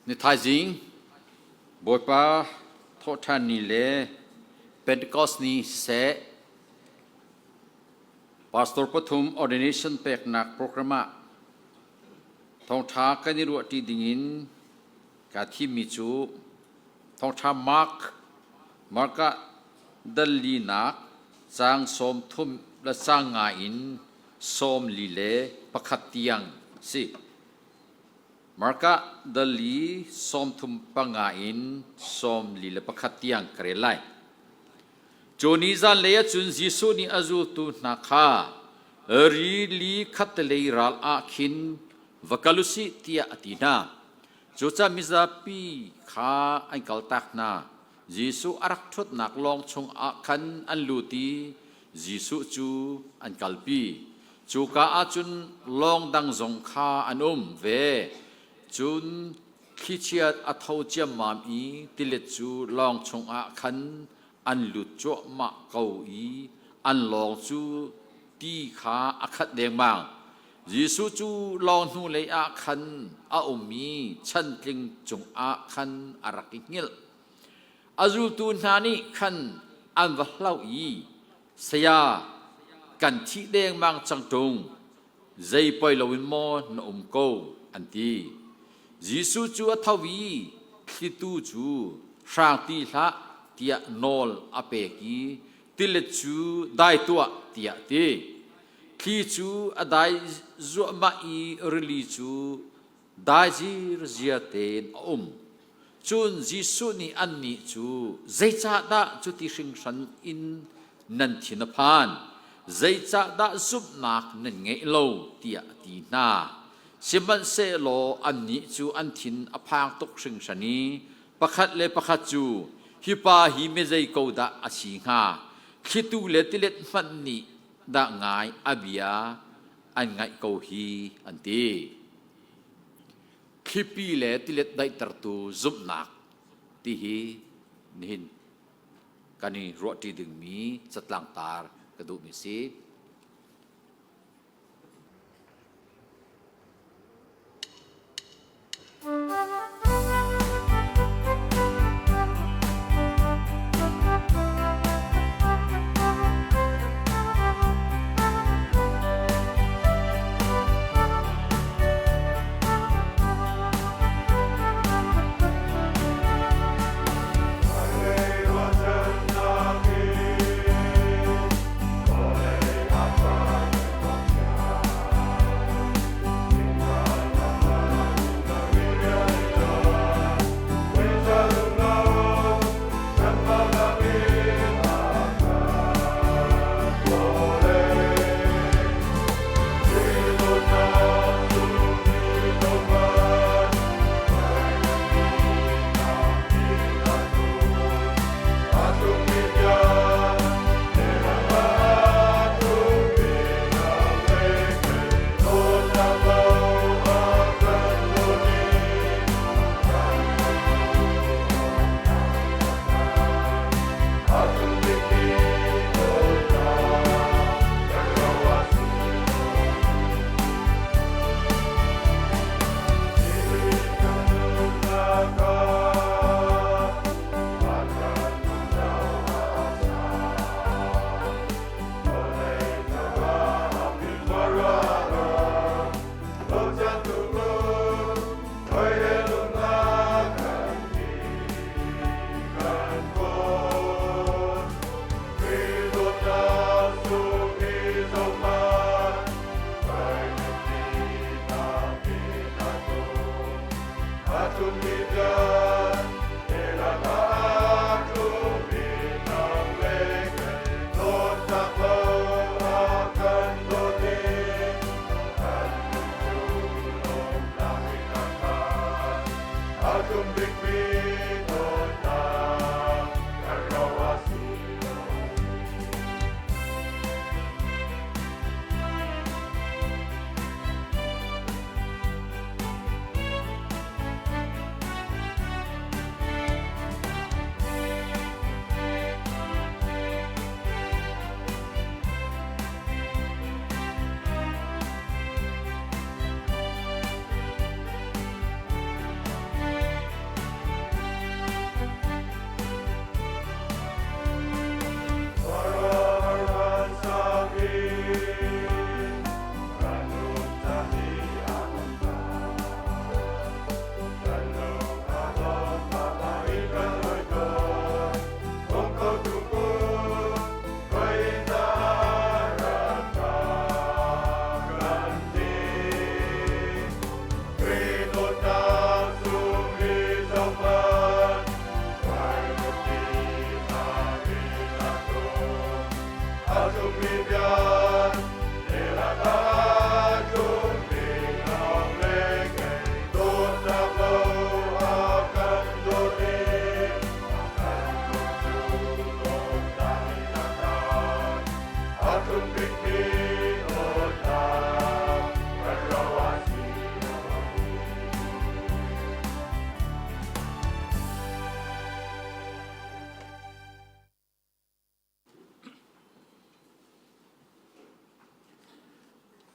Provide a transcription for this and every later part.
Ni thaizing Bawipa thawhṭhan ni le Pentecost ni siseh Pastor pathum ordination peknak program ah thawngṭha kan i ruahṭi dingin kaa thimmi cu thawngṭha Mark Mark ah dal linak caang 30 le caang nga in 41 tiang si. Marka dali 35 in 41 tiang ka rel lai. Cu ni zanlei ah cun Jesuh nih a zultu hna kha rili khattelei ral ah khin va kal u sih tiah a ti hna. Cucaah mizapi kha an kaltak hna. Jesuh a rak ṭhutnak lawng chungah khan an lut i Jesuh cu an kalpi. Cuka ah cun lawng dang zong kha an um ve. Cun thlichiat a tho ciammam i tilet cu lawng chungah khan an lut cuahmah ko i an lawng cu ti kha a khat dengmang. Jesuh cu lawng hnulei ah khan a um i chantling cungah khan a rak i hngilh. A zultu hna nih khan an va hlauh i, Saya, kan thih dengmang cang ṭung, zei poi loin maw na um ko, an ti. Jesuh cu a tho i thlitu cu hrang ti hlah tiah nawl a pek i tilet cu dai tuah tiah a ti. Thli cu a dai zuahmah i rili cu dai zirzia tein a um. Cun Jesuh nih annih cu zeicahdah cuti hringhran in nan thin a phan? Zeicahdah zumhnak nan ngeih lo? tiah a ti hna. Sihmanhsehlaw annih cu an thin a phang tuk hringhran i pakhat le pakhat cu, Hi pa hi mizei ko dah a si hnga? Thlitu le tilet hmanh nih dah ngai a bia an ngaih ko hi, an ti. Thlipi le tilet daihtertu zumhnak ti hi nihin kan i ruahṭi dingmi catlangtar ka duhmi si.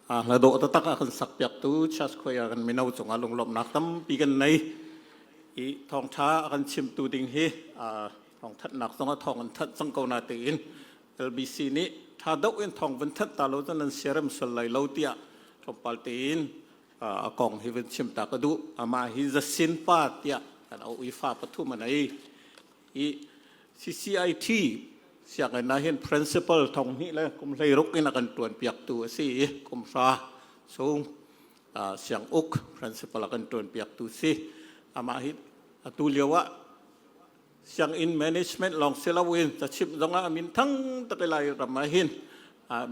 Hla dawh taktak a kan sakpiaktu Church Choir kan mino cungah lunglawmhnak tampi kan nei. I thawngṭha a kan chimtu ding hi thawngthanhnak zong a thawng an thanh cang ko na tiin LBC nih ṭha deuh in thawng van thanh ta lo cun nan siarem sual lai lo tiah tlawmpal tein a kong hi van chim ta ka duh. Amah hi Zasin pa tiah kan auh i fa pathum an ei. I CCIT sianginn ah hin principal thong hnih le kum 16 in a kan ṭuan piaktu a si i kum hra chung sianguk principal a kan ṭuan piaktu si. Amah hi atu lio ah sianginn management lawng si loin cachimh zongah a min thang tak i Lai ram ah hin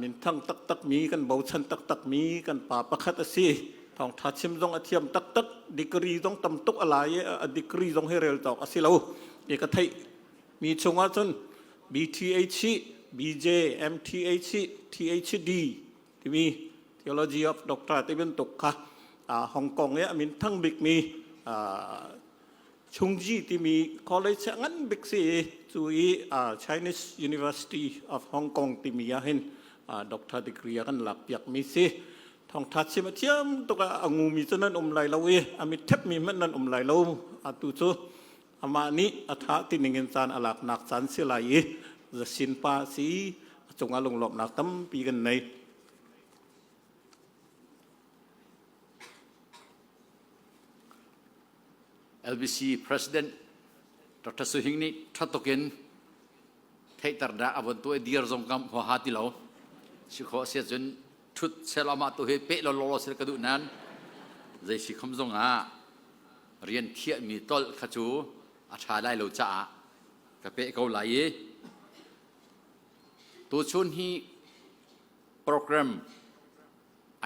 min thang taktak mi kan bochan taktak mi kan pa pakhat a si. Thawngṭha chim zong a thiam taktak, degree zong tam tuk a lai i a degree zong hi rel cawk a si lo. I ka theih mi chungah cun BTH, BJ, MTH, THD timi Theology of Doctor ti bantuk kha Hong Kong i a min thang bikmi Chungji timi college a ngan bik si i cu i Chinese University of Hong Kong timi ah hin doctor degree a kan lak piakmi si. Thawngtha chim a thiam tuk ah a ngumi cu nan um lai lo i a mit thepmi hmanh nan um lai lo. Atu cu amah nih a tha ti ning in caan a laknak caan si lai i zasin pa si a cungah lunglawmhnak tampi kan nei. LBC President Dr. Su Hing nih ṭha tuk in theihter dah a von tuah i dir zong kam huaha ti lo. Si khawh si ahcun ṭhut sel amah tu hi peh lawlaw sel ka duh nain zei si khom zong ah rian thiahmi tolh kha cu a ṭha lai lo caah ka peh ko lai i tuchun hi program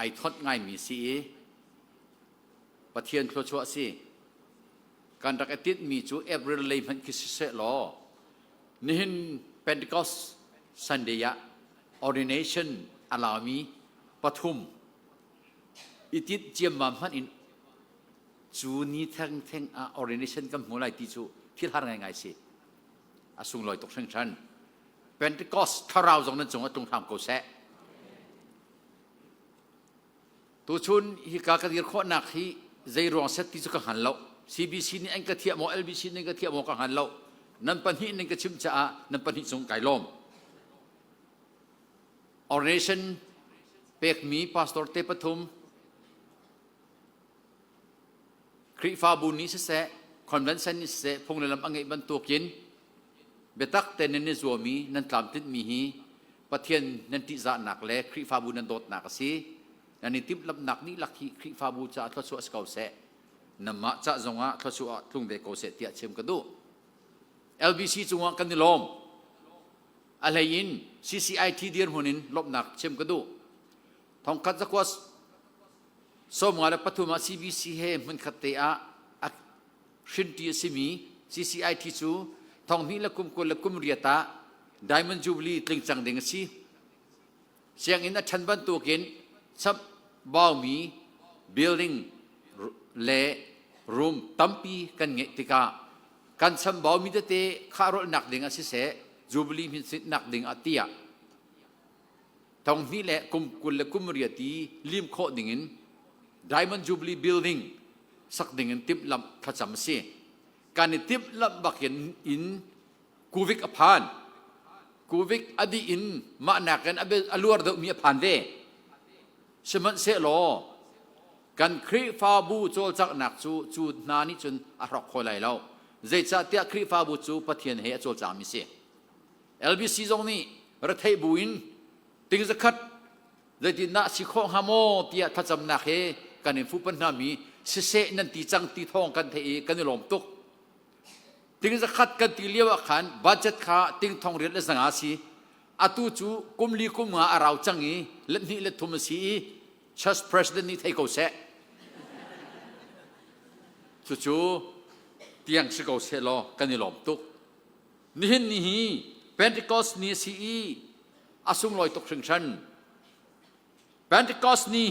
ai thonh ngaimi si i Pathian thluachuah si. Kan rak i tinhmi cu April lei hmanh khi siseh law nihin Pentecost Sunday ah ordination a lami pathum i tinh ciammam hmanh in cu ni thengtheng ah ordination kan hmu lai ti cu thil har ngaingai si. A sunglawi tuk hringhran. Pentecost thlarau zong nan cung ah tlung hram ko seh. Tuchun hika ka dir khawhnak hi zei ruang set ti cu ka hngal lo. CBC nih an ka thiah maw, LBC nih an ka thiah maw ka hngal lo. Nan pahnih ning ka chim caah nan pahnih cung kai lawm. Ordination pekmi pastor te pathum Khrihfabu nih siseh, convention nih siseh, phung le lam a ngeih bantukin biatak tein nan i zuam i nan tlamtlinhmi hi Pathian nan ṭihzahnak le Khrihfabu nan dawtnak a si. Nan i timhlamhnak dihlak hi Khrihfabu caah thluachuah si ko seh. Nanmah ca zongah thluachuah tlung ve ko seh tiah chim ka duh. LBC cungah kan i lawm. A hlei in CCIT dirhmun in lawmhnak chim ka duh. Thongkhat zakua 53 ah CBC he hmunkhat te ah hrinṭi a simi CCIT cu thonghnih le kum 28 ah Diamond Jubilee tling cang ding a si. Sianginn a ṭhan bantukin chap baumi building le room tampi kan ngeih tikah kan chambaumi tete khahrawlhnak ding ah siseh Jubilee hminsinnak ding ah tiah thonghnih le kum 28 i lim khawh dingin Diamond Jubilee Building sak dingin timhlamh thlacam a si. Kan i timhlamh bakin in Covid a phan. Covid a dih in mah nakin a luar deuhmi a phan ve. Sihmanhsehlaw kan Khrihfabu cawlcanghnak cu cu hna nih cun a hrawk kho lai lo. Zeicahtiah Khrihfabu cu Pathian he a cawlcangmi si. LBC zong nih retheih buin ting zakhat zeitindah si khawh hnga maw tiah thlacamnak he kan in fuhpanh hna mi siseh nan ti cang ti thawng kan theih i kan i lawm tuk. Ting zakhat kan ti lio ah khan budget kha ting thong riat le zanga si. Atu cu kum li kum nga a rau cang i let hnih let thum a si i church president nih thei ko seh. Cucu tiang si ko seh law kan i lawm tuk. Nihin ni hi Pentecost ni a si i a sunglawi tuk hringhran. Pentecost ni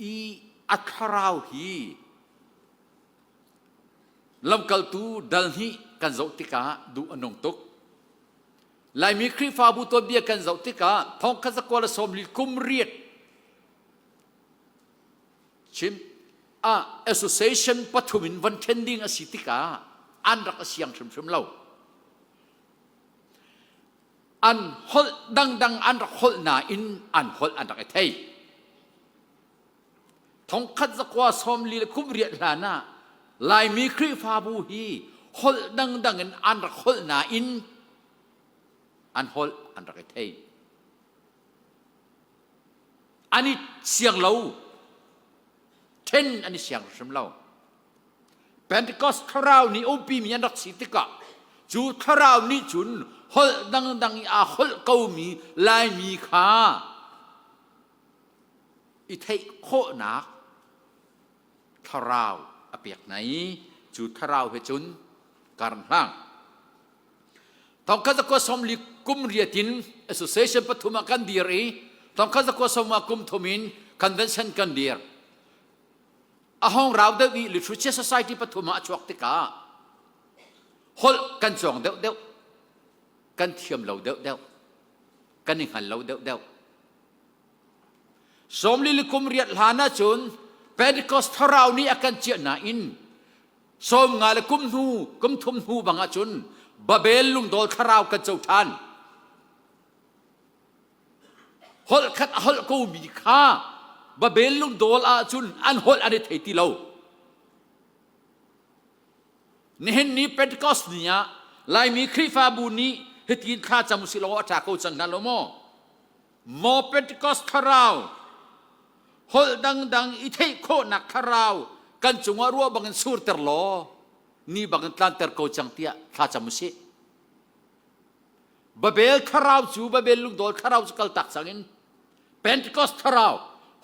i a thlarau hi lamkaltu dal hnih kan zoh tikah duh a nung tuk. Laimi Khrihfabu tuanbia kan zoh tikah thongkhat zakua le 40 kum riat chim ah association pathum in van ṭhen ding a si tikah an rak a siang hrimhrim lo. An holh dangdang an rak holh nain an holh an rak i thei. Thongkhat zakua 40 le kum riat hlan ah Laimi Khrihfabu hi holh dangdang in an rak holh nain an holh an rak i thei. An i siang lo. Ṭhen an i siang hrim lo. Pentecost thlarau nih umpimi an rak si tikah cu thlarau nih cun holh dangdang i aa holh komi Laimi kha i theih khawhnak thlarau a pek hna i cu thlarau he cun kar hlang. Thongkhat zakua 40 kum riat in association pathum ah kan dir i thongkhat zakua 50 kum thum in convention kan dir. A hong rau deuh i literature society pathum ah a chuak tikah holh kan cawng deuh deuh, kan thiam lo deuh deuh, kan i hngal lo deuh deuh. 40 le kum riat hlan ahcun Pentecost thlarau nih a kan ciah nain 50 le kum hnu kum thum hnu bang ahcun Babel lungdawl thlarau kan co ṭhan. Holh khat a holh komi kha Babel lungdawl ahcun an holh an i thei ti lo. Nihin ni Pentecost ni ah Laimi Khrihfabu nih hitin thla cam usih law a ṭha ko cang hna lo maw? Maw Pentecost thlarau, holh dangdang i theih khawhnak thlarau kan cungah ruah bangin surter law ni bangin tlanter ko cang tiah thla cam usih. Babel thlarau cu Babel lungdawl thlarau cu kaltak cang in Pentecost thlarau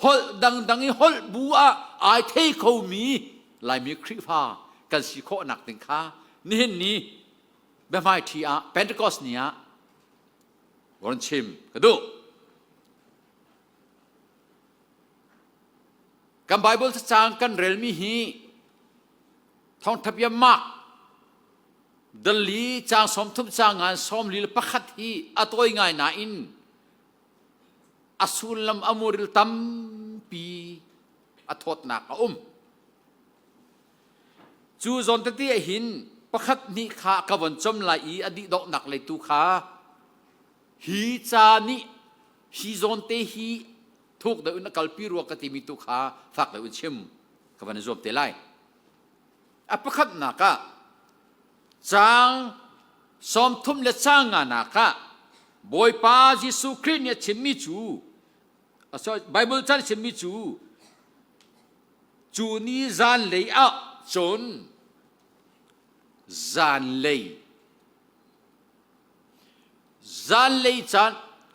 holh dangdang i holh bu ah ai thei khomi Laimi Khrihfa kan si khawhnak ding kha nihin ni biahmaiṭhi ah Pentecost ni ah von chim ka duh. Kan Bible cacang kan relmi hi thawngṭha bia Mark dali caang 30 caang ngan 41 hi a tawi ngai nain a sullam a muril tampi a thawtnak a um. Cu zawn tete ah hin pakhat hnih kha ka von com lai i a dih donghnak lei tu kha hi ca nih hi zawn te hi thuk deuh in a kalpi rua ka timi tu kha fak deuh in chim ka van i zuam te lai. A pakhatnak ah caang 30 le caang nganak ah Bawipa Jesuh Khrih nih a chimmi cu Bible chan a chimmi cu cu ni zanlei ah cun zanlei zanlei caan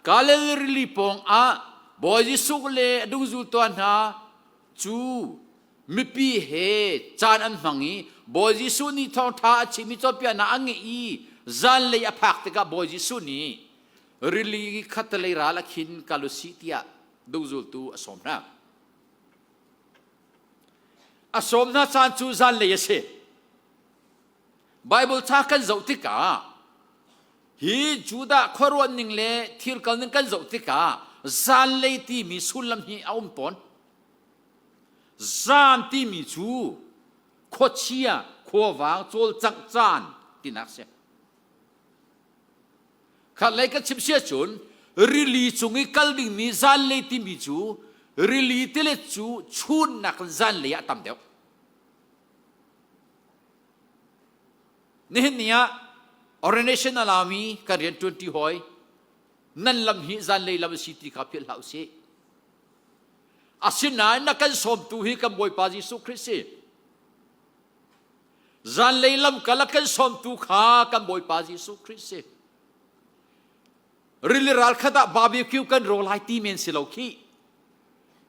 Galilee rili pawng ah Bawi Jesuh le a dungzultu hna cu mipi he caan an hmang i Bawi Jesuh nih thawngṭha a chim i cawnpiaknak a ngeih i zanlei a phak tikah Bawi Jesuh nih rili khattelei ral a khin kal u sih tiah dungzultu a sawm hna. A sawm hna caan cu zanlei a si. Bible ca kan zoh tikah hi Judah khuaruah ning le thil kal ning kan zoh tikah zanlei timi sullam hi a um tawn. Zan timi cu khuachia khuavang cawlcangh caan tinak si. Khatlei ka chim sia cun rili cung i kal dingmi zanlei timi cu rili tilet cu chun nakin zanlei ah tam deuh. Nihin ni ah ordination a lami kan rian ṭuanṭi hawi nan lam hi zanlei lam a si ti kha philh hlah usih. Asinain na kan sawmtu hi kan Bawipa Jesuh Khrih si. Zanlei lamkal a kan sawmtu kha kan Bawipa Jesuh Khrih si. Rili ral khat ah barbecue kan ro lai ti men si lo khi.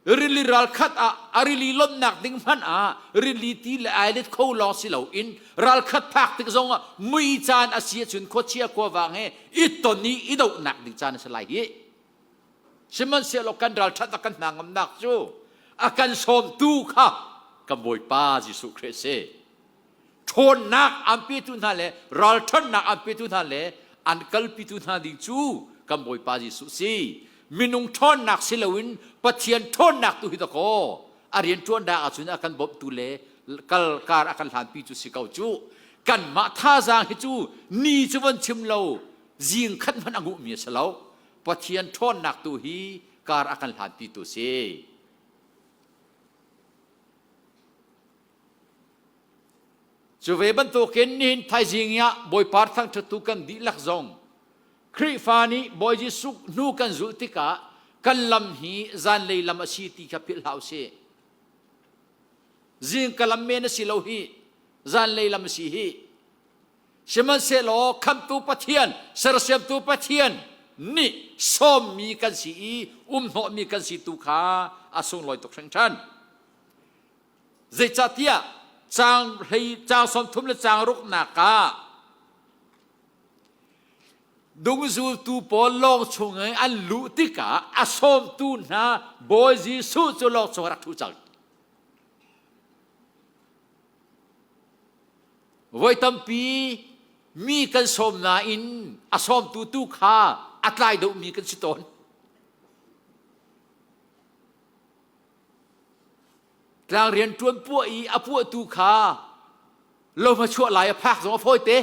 Rili ral khat ah a rili lawmhnak ding hmanh ah rili ti le ai let kho lawng si lo in ral khat phak tik zong ah mui caan a si ahcun khuachia khuavang he i ton i i dohnak ding caan a si lai hi. Sihmanhsehlaw kan ralṭhat a kan hna ngamnak cu a kan sawmtu kha kan Bawipa Jesuh Khrih a si. Ṭhawnnak aan petu hna le ralṭhatnak aan petu hna le An kalpitu hna ding cu kan Bawipa Jesuh si. Minung ṭhawnnak si loin Pathian ṭhawnnak tu hi dakaw a rian ṭuannak ahcun a kan bawmhtu le kal kar a kan hlanpi cu si ko cu. Kanmah thazaang hi cu ni cu von chim lo zing khat hmanh a nguhmi a si lo. Pathian ṭhawnnak tu hi kar a kan hlanpi tu si. Cu ve bantukin nihin thaizing ah Bawipa thangṭhattu kan dihlak zong Khrihfa nih Bawi Jesuh hnu kan zulh tikah kan lam hi zanlei lam a si ti kha philh hlah usih. Zingka lam men a si lo hi, zanlei lam a si hi. Sihmanhsehlaw khamhtu Pathian, sersiamtu Pathian nih sawmmi kan si i umhnawhmi kan si tu kha a sunglawi tuk hringhran. Zeicahtiah caang hlei caang 30 le caang ruknak ah dungzultu pawl lawng chung i an luh tikah a sawmtu hna Bawi Jesuh cu lawng chung a rak ṭhu cang. Voi tampi mi kan sawm nain a sawmtu tu kha a tlai deuhmi kan si tawn. Tlang rian ṭuan puah i a puahtu kha lohma chuah lai a phak zong a fawite.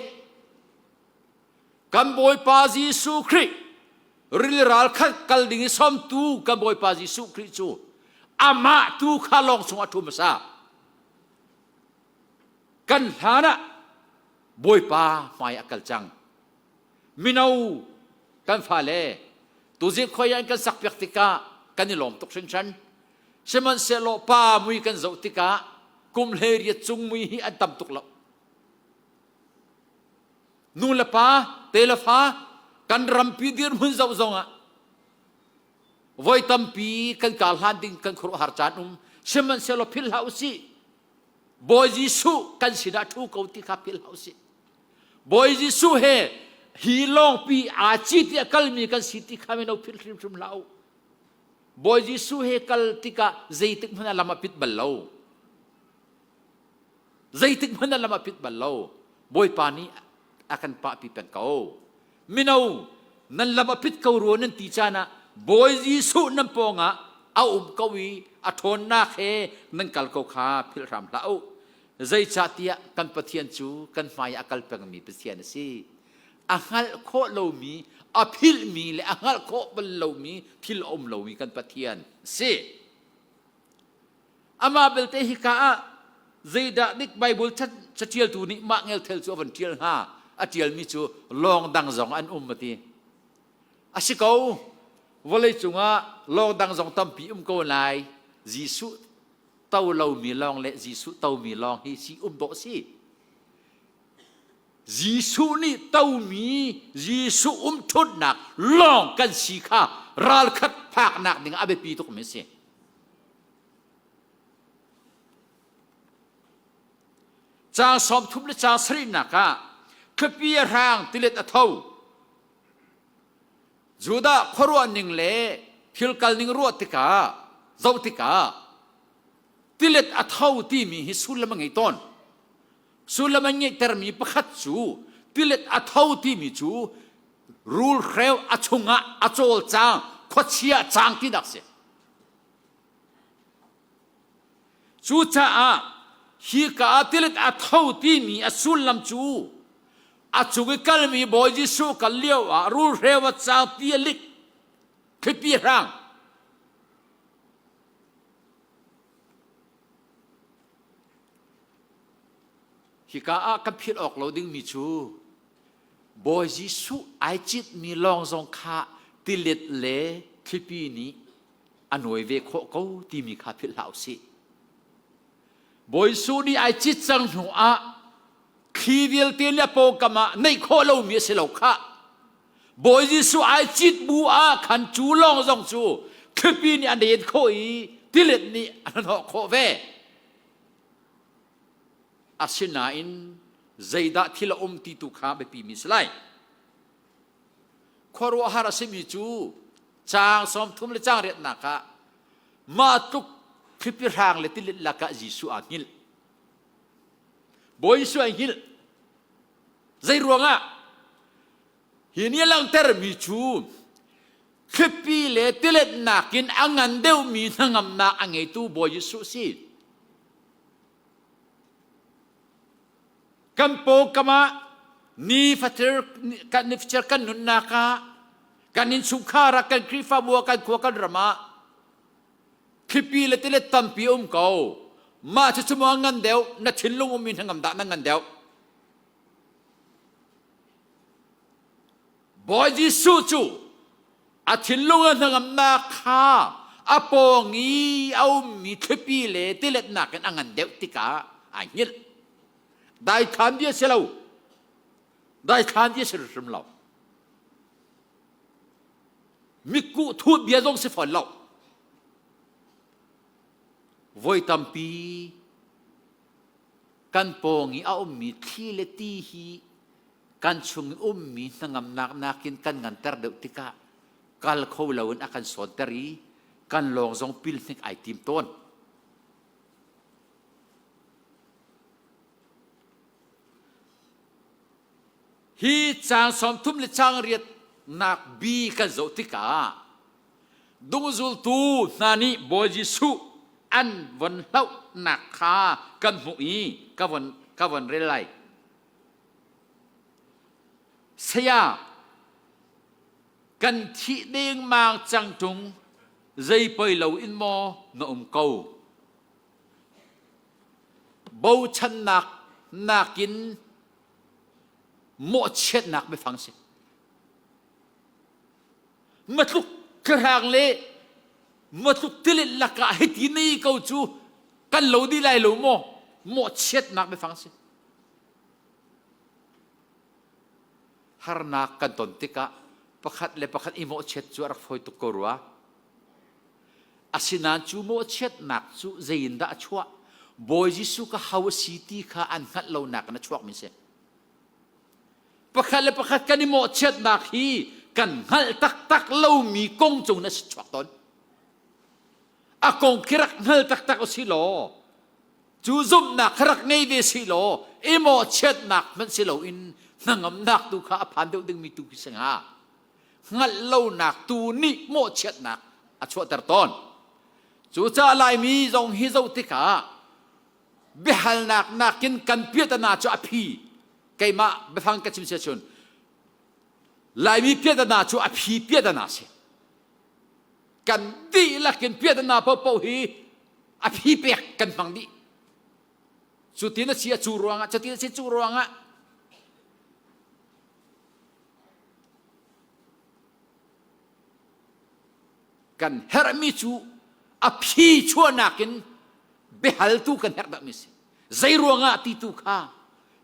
Kan Bawipa Jesuh Khrih rili ral khat kal ding i sawmtu kan Bawipa Jesuh Khrih cu amah tu kha lawng chung a ṭhu hmasa. Kan hlan ah Bawipa hmai a kal cang. Mino kan fale tuzing khoi an kan sakpiak tikah kan i lawm tuk hringhran. Sihmanhsehlaw pa mui kan zoh tikah kum 18 cung mui hi an tam tuk lo. Nu le pa, te le fa kan rampi dirhmun zoh zongah voi tampi kan kar hlan ding kan khuaruahhar caan um. Sihmanhsehlaw philh hlah usih. Bawi Jesuh kan sinah ṭhu ko ti kha philh hlah usih. Bawi Jesuh he hi lawngpi aa cit i a kalmi kan si ti kha mino philh hrimhrim hlah u. Bawi Jesuh he kal tikah zeitik hmanh ah lam a pit bal lo. Zeitik hmanh ah lam a pit bal lo. Bawipa nih a kan pahpi peng ko. Mino, nan lam a pit ko rua nan ti caan ah Bawi Jesuh nan pawngah a um ko i a ṭhawnnak he nan kal ko kha philh hram hlah u. Zeicahtiah kan Pathian cu kan hmai ah a kal pengmi Pathian a si. A hngalh khawh lomi, a philhmi le a hngalh khawh bal lomi thil a um lomi kan Pathian a si. Amah belte hika ah zeidah dik Bible caṭialtu nih mah ngelthel cu a van ṭial hnga? A ṭialmi cu lawng dang zong an um a ti. A si ko, vawlei cungah lawng dang zong tampi um ko lai. Jesuh to lomi lawng le Jesuh tomi lawng hi si um dawh si. Jesuh nih tomi Jesuh umṭhutnak lawng kan si kha ralkhat phaknak ding a biapi tukmi a si. Caang 30 le caang sarihnak ah khuapi a hrang tilet a tho. Judah khuaruah ning le thil kal ning ruah tikah zoh tikah tilet a tho timi hi sullam a ngei tawn. Sullam an ngeihtermi pakhat cu tilet a tho timi cu rulhreu a chungah a cawlcang khuachia cang tinak si. Cucaah hika ah tilet a tho timi a sullam cu a cung i kalmi Bawi Jesuh kal lio ah rulhreu a cang ti a lik thlipi hrang Hika ah kan philh awk lo dingmi cu Bawi Jesuh ai citmi lawng zong kha tilet le thlipi nih a nuai ve khawh ko timi kha philh hlah usih. Bawi Jesuh nih ai cit cang hnu ah thli vialte le pawngkam ah neih khawh lomi a si lo khah. Bawi Jesuh ai cit bu ah khan cu lawng zong cu thlipi nih a nen khawh i tilet nih a hnahnawh khawh ve. Asinain zeidah thil a um ti tu kha biapi mi si lai. Khuaruahhar a simi cu caang 30 le caang riatnak ah mah tluk thlipi hrang le tilit lakah Jesuh aa hngilh. Bawi Jesuh ai hngilh. Zei ruangah? Hi nih a langhtermi cu thlipi le tiletnak in a ngan deuhmi hnangamnak a ngeitu Bawi Jesuh si. Kan pawngkam ah nifatir kan nifatir kan nunnak ah kan innchungkhar ah kan Khrihfabu ah kan khua kan ram ah thlipi le tilet tampi um ko. Mah cucu maw ngan deuh na thinlung ummi hnangam dah na ngan deuh? Bawi Jesuh cu a thinlung a hnangamnak kha a pawng i a ummi thlipi le tiletnak in a ngan deuh tikah ai hngilh. Daithlan bia si lo. Daithlan bia si hrim lo. Mitkuh thut bia zong si fawn lo. Voi tampi kan pawng i a ummi thli le ti hi kan chung i ummi hnangamnak nakin kan nganter deuh tikah kal kho loin a kan sawnter i kan lawng zong pil hnik ai tim tawn. Hi caang 30 le caang riat nak bi kan zoh tikah dungzultu hna nih Bawi Jesuh an von hlauhnak kha kan hmuh i ka von ka von rel lai. Saya, kan thih dengmang cang ṭung, zei poi lo in maw na um ko? Bochannak nakin mawhchiatnak biafang si. Matluk thlahrang le matluk tilet lakah hiti nei ko cu kan lo dih lai lo maw? Mawhchiatnak biafang si. Harnak kan ton tikah pakhat le pakhat i mawhchiat cu a rak fawi tuk ko rua. Asinain cu mawhchiatnak cu zei in dah a chuah? Bawi Jesuh ka ho a si ti kha an hngalh lonak in a chuakmi si. Pakhat le pakhat kan i mawhchiatnak hi kan hngalh taktak lomi kong cung in a si chuak tawn. A kong khi rak hngal taktak u si law Cu zumhnak kha rak ngei ve si law i mawhchiatnak hmanh si loin hnangamnak tu kha a phan deuh dingmi tu khi si hnga. Hngalh lonak tu nih mawhchiatnak a chuahter tawn. Cucaah Laimi zong hi zoh tikah biahalnak nakin kan piahtana cu a phi keimah biafang ka chim sia cun Laimi piahtana cu a phi piahtana si. Kan dihlak in piahtana paohpaoh hi a phi pek kan hmang dih cutin a si a cu ruangah cutin a si cu ruangah kan herhmi cu a phi chuahnak in biahaltu kan herh dahmi si zei ruangah ti tu kha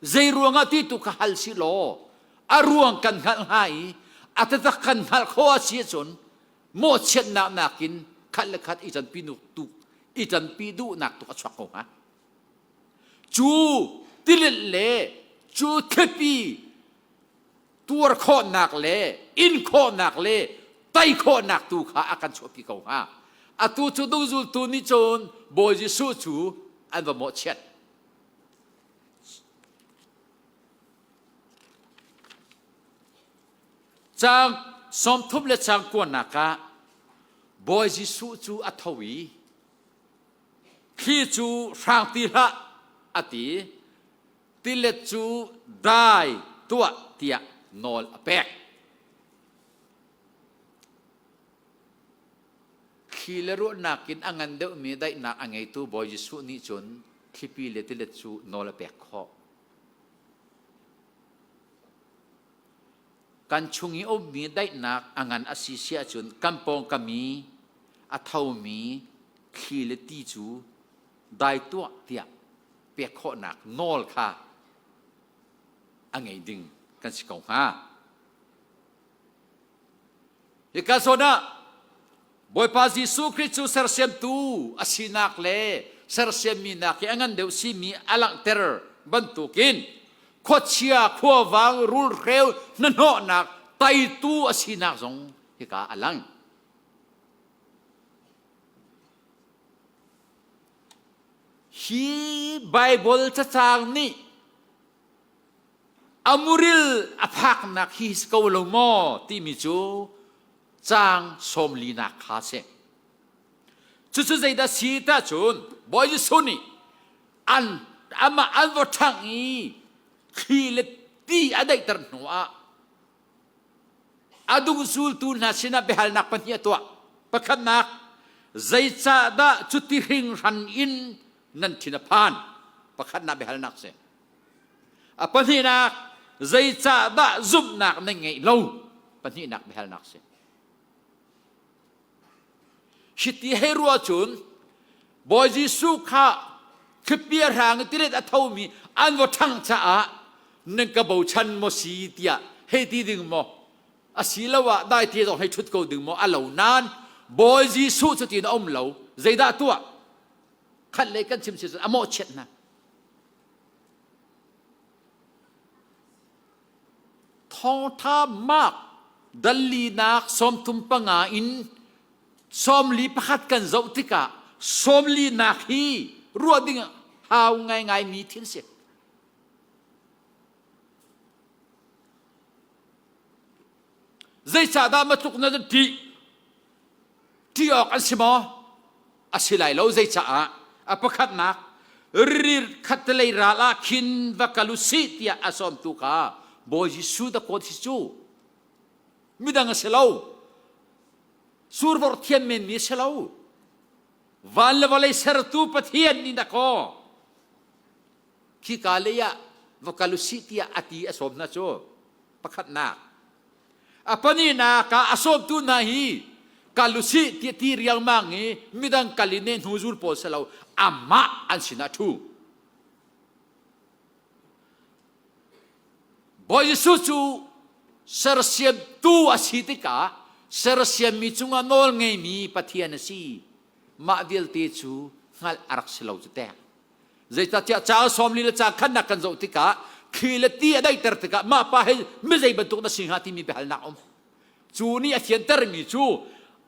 zei ruangah ti tu kha hal si law a ruang kan hngalh hnga i a taktak kan hngalh khawh a si ahcun mawhchiatnak nakin khat le khat i ṭanpi tu i ṭanpi duhnak tu a chuak ko hnga cu tilet le cu thlipi tuar khawhnak le in khawhnak le tei khawhnak tu kha a kan chuahpi ko hnga atu cu dungzultu nih cun Bawi Jesuh cu an va mawhchiat Caang 30 le caang kuanak ah Bawi Jesuh cu a tho i thli cu hrang ti hlah a ti tilet cu dai tuah tiah nawl a pek. Thli le ruahnak in a ngan deuhmi daihnak a ngeitu Bawi Jesuh nih cun thlipi le tilet cu nawl a pek khawh. Kan chung i ummi daihnak a ngan a si si ahcun kan pawngkam i a thomi thli le ti cu dai tuah tiah pek khawhnak nawl kha a ngei ding kan si ko hnga. Hika zawn ah Bawipa Jesuh Khrih cu sersiamtu a sinak le sersiammi nak hi a ngan deuh simi a langhter bantukin khuachia khuavang rulhreu hnahnawhnak teitu a sinak zong hika a lang. Hi Baibal cacang nih A muril a phaknak hi si ko lo maw timi cu caang sawmlinak kha a si. Cucu zeidah si tah cun Bawi Jesuh nih an amah an va ṭhangh i thli le ti a daihter hnuah a dungsultu hna sinah biahalnak pahnih a tuah. Pakhatnak, zeicahdah cuti hringhran in nan thin a phan? Pakhatnak biahalnak si. A pahnihnak, zeicahdah zumhnak nan ngeih lo? Pahnihnak biahalnak si. Hiti hei ruah cun Bawi Jesuh kha thlipi a hrang i tilet a thomi an va ṭhangh caah nan ka bochan maw si tiah hei ti ding maw asiloah daite zong hei ṭhut ko ding maw a lo nain Bawi Jesuh cu tiin a um lo zeidah tuah khat lei kan chim si cun a mawhchiat hna Thawngṭha Mark dallinak 35 in 41 kan zoh tikah sawmlinak hi ruah ding hau ngaingaimi thil si. Zeicahdah matluk na ṭih? Ṭih awk an si maw? A si lai lo zeicaah? A pakhatnak, rir khattelei ral ah khin va kal u sih tiah a sawmtu kha Bawi Jesuh da kawl si cu. Midang a si lo. Survor thiam menmi a si lo. Van le vawlei sertu Pathian nih dakaw khika lei ah va kal u sih tiah a ti a sawm hna cu. Pakhatnak. A pahnihnak ah a sawmtu hna hi kal u sih ti ti riangmang i midang kal i nehhnu zul pawl si lo amah an sinah ṭhu. Bawi Jesuh cu sersiamtu a si tikah sersiammi cungah nawl ngeimi Pathian a si. Mah vialte cu hngalh a rak si lo cu teh. Zeicahtiah ca sawmli le ca khannak kan zoh tikah thli le ti a daihter tikah mah pa hi mizei bantuk na si hnga timi biahalnak um. Cu nih a fiantermi cu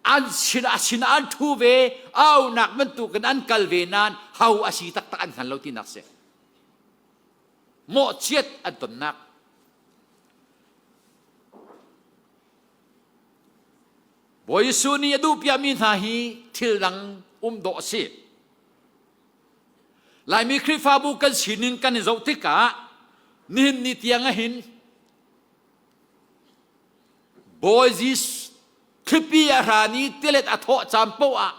an sin a sin an ṭhu ve aunak bantukin an kal ve nain ho a si taktak an hngal lo tinak si. Mawhchiat an tonnak. Bawi Jesuh nih a duhpiakmi hna hi thil dang um dawh a si. Laimi Khrihfabu kan sining kan i zoh tikah nihin ni tiang ahhin Bawi Jesuh thlipi a hran i tilet a thawh caan paoh ah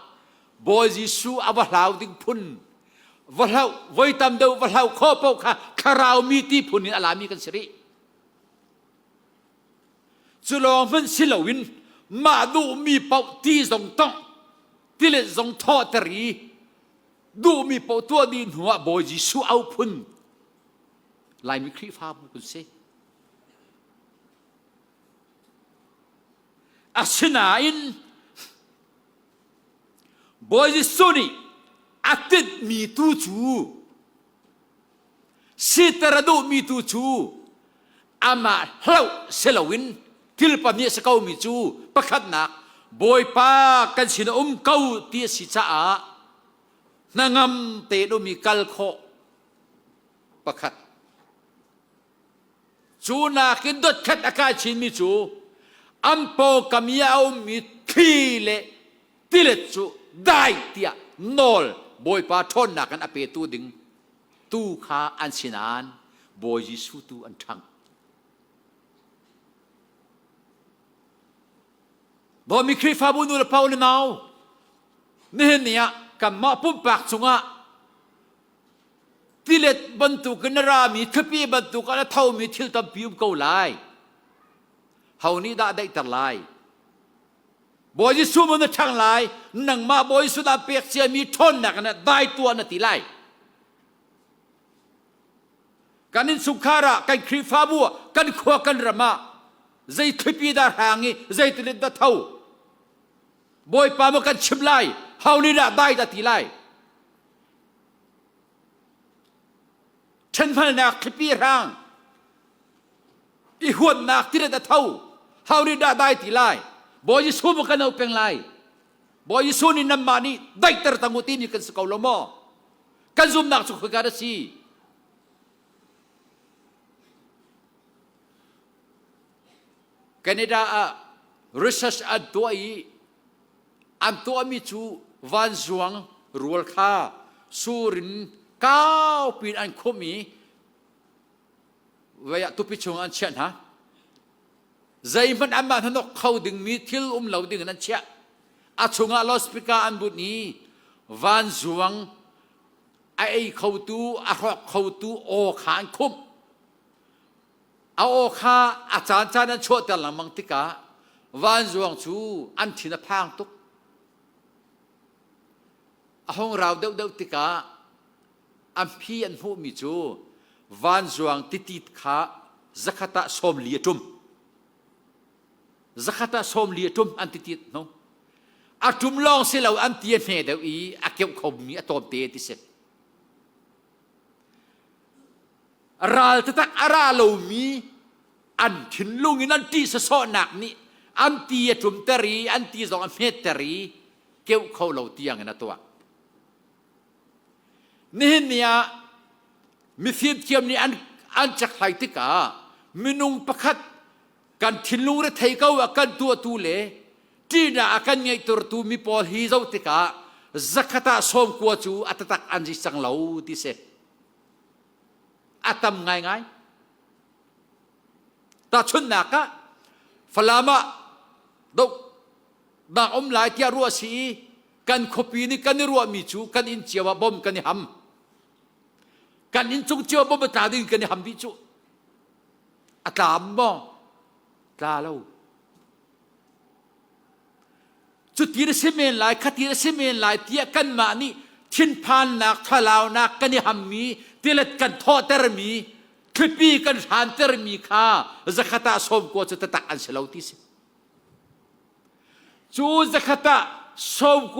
Bawi Jesuh a va hlau ding phun va hlau voi tam deuh va hlau khawh paoh kha thlarau mi ti phun in a lami kan si rih. Cu lawng hmanh si loin mah duhmi paoh ti zong tongh tilet zong thawhter i duhmi paoh tuah dih hnuah Bawi Jesuh au phun Laimi Khrihfabu kan si. Asinain Bawi Jesuh nih a tinhmi tu cu siter a duhmi tu cu amah hloh si loin thil pahnih a si komi cu pakhatnak Bawipa kan sin a um ko ti a si caah hnangam tein um i kal khawh pakhat cu nakin dotkhat a kai chinmi cu an pawngkam i a ummi thli le tilet cu dai tiah nawl Bawipa ṭhawnnak in a petu ding tu kha an sinain Bawi Jesuh tu an ṭhangh. Bawmi Khrihfabu nu le pa le nau nihin ni ah kanmah pumpak cungah tilet bantukin na rami thlipi bantuk ah na thomi thil tampi um ko lai. Ho nih dah daihter lai? Bawi Jesuh maw na ṭhang lai? Nangmah Bawi Jesuh dah pek ciami ṭhawnnak in dai tuah na ti lai. Kan innchungkhar ah, kan Khrihfabu ah, kan khua kan ram ah zei thlipi dah hrang i zei tilet dah tho. Bawipa maw kan chim lai, ho nih dah dai dah ti lai. Ṭhenhmalnak thlipi hrang i huatnak tilet a tho ho nih dah dai ti lai Bawi Jesuh maw kan auh peng lai Bawi Jesuh nih nanmah nih daihter tang u timi kan si ko lo maw kan zumnak cu khoika dah si? Canada ah research an tuah i an tuahmi cu vanzuang rual kha sur in kaupi in an khumh i vei ah tupi chung an chiah hna. Zeihmanh anmah hnanok kho dingmi thil um lo ding in an chiah. A chungah loudspeaker an bunh i vanzuang a ei khotu, a hrawk khotu aw kha an khumh. A aw kha a caancaan an chuahter lengmang tikah vanzuang cu an thin a phang tuk. A hung rau deuhdeuh tikah an phi an hmuhmi cu vanzuang titit kha zakhat ah 40 a ṭum. Zakhat ah 40 a ṭum an titit hnu. A ṭum lawng si lo an ti a hme deuh i a keuh khomi a tlawmte ti si. Ral taktak a ra lomi an thinlung in an ṭih sawsawhnak nih an ti a ṭumter i an ti zong a hmetter i keuh kho lo tiang in a tuah. Nihin ni ah mifimthiam nih an an cekhlai tikah minung pakhat kan thinlung rethei ko a kan tuahtu le ṭihnak a kan ngeihtertu mi pawl hi zoh tikah zakhat ah 90 cu a taktak an si cang lo ti si. A tam ngaingai. Tahchunhnak ah Falam ah dohnak um lai tiah ruah si i kan khuapi nih kan i ruahmi cu kan inn cio ah bom kan i ham. Kan inn cung cio bom a tla ding kan i ham dih cu. A tla maw? Tla lo. Cuti na si men lai, khati na si men lai tiah kanmah nih thinphannak, thlalaunak kan i hammi, tilet kan thawhtermi, thlipi kan hrantermi kha zakhat ah 90 cu tatak an si lo ti si. Cu zakhat ah 90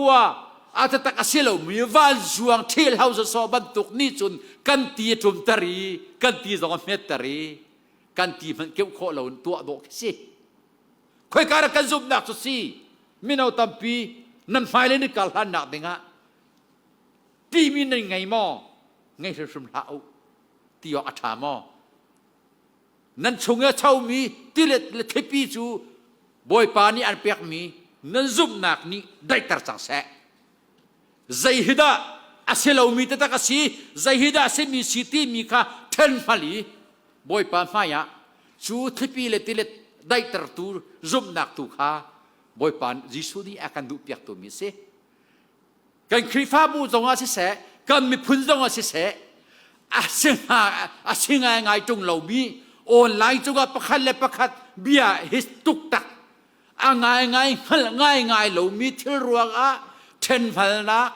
a tatak a si lomi vanzuang ṭhil hau sawsawh bantuk nih cun kan ti a ṭumter i kan ti zong a hmetter i kan ti hmanh keuh khawh lo in tuah dawh khi si. Khoika dah kan zumhnak cu si? Mino tampi nan hmailei nan kar hlannak dingah timi nan ngei maw? Ngei hrimhrim hlah u. Ti awk a ṭha maw? Nan chung i a chomi tilet le thlipi cu Bawipa nih an pekmi nan zumhnak nih daihter cang seh. Zei hi dah a si lomi taktak a si, zei hi dah a simi si timi kha ṭhen hngal i Bawipa hmaiah cu thlipi le tilet daihtertu zumhnak tu kha Bawipa Jesuh nih a kan duhpiaktu mi a si. Kan Khrihfabu zongah siseh, kan miphun zongah siseh, a si a si ngaingai ṭung lomi online cungah pakhat le pakhat bia hi tuktak a ngaingai hngalh ngaingai lomi thil ruangah ṭhenhmalnak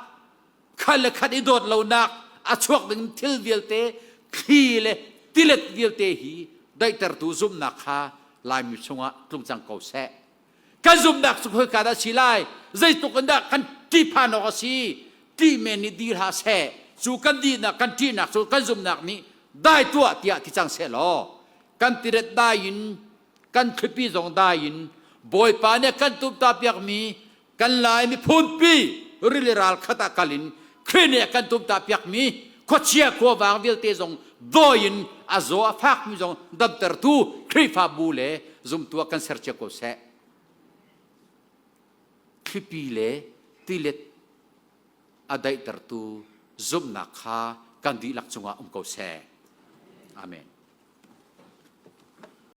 khat le khat i dawt lonak a chuak ding thil vialte thli le tilet vialte hi daihtertu zumhnak kha Laimi chungah tlung cang ko seh. Kan zumhnak cu khoika dah si lai? Zeitluk in dah kan ṭihphan awk a si? Ṭih men nih dih hlah seh. Cu kan dihnak, kan ṭihnak cu kan zumhnak nih dai tuah tiah ti cang seh law kan tiret dai in kan thlipi zong dai in Bawipa nih kan tumta piakmi kan Lai miphunpi rili ral khat ah kal in Khrih nih a kan tumta piakmi khuachia khuavang vialte zong dawi in a zaw a fakmi zong damtertu Khrihfabu le zumtu ah kan ser cio ko seh. Thlipi le tilet a daihtertu zumhnak kha kan dihlak cungah um ko seh. Amen.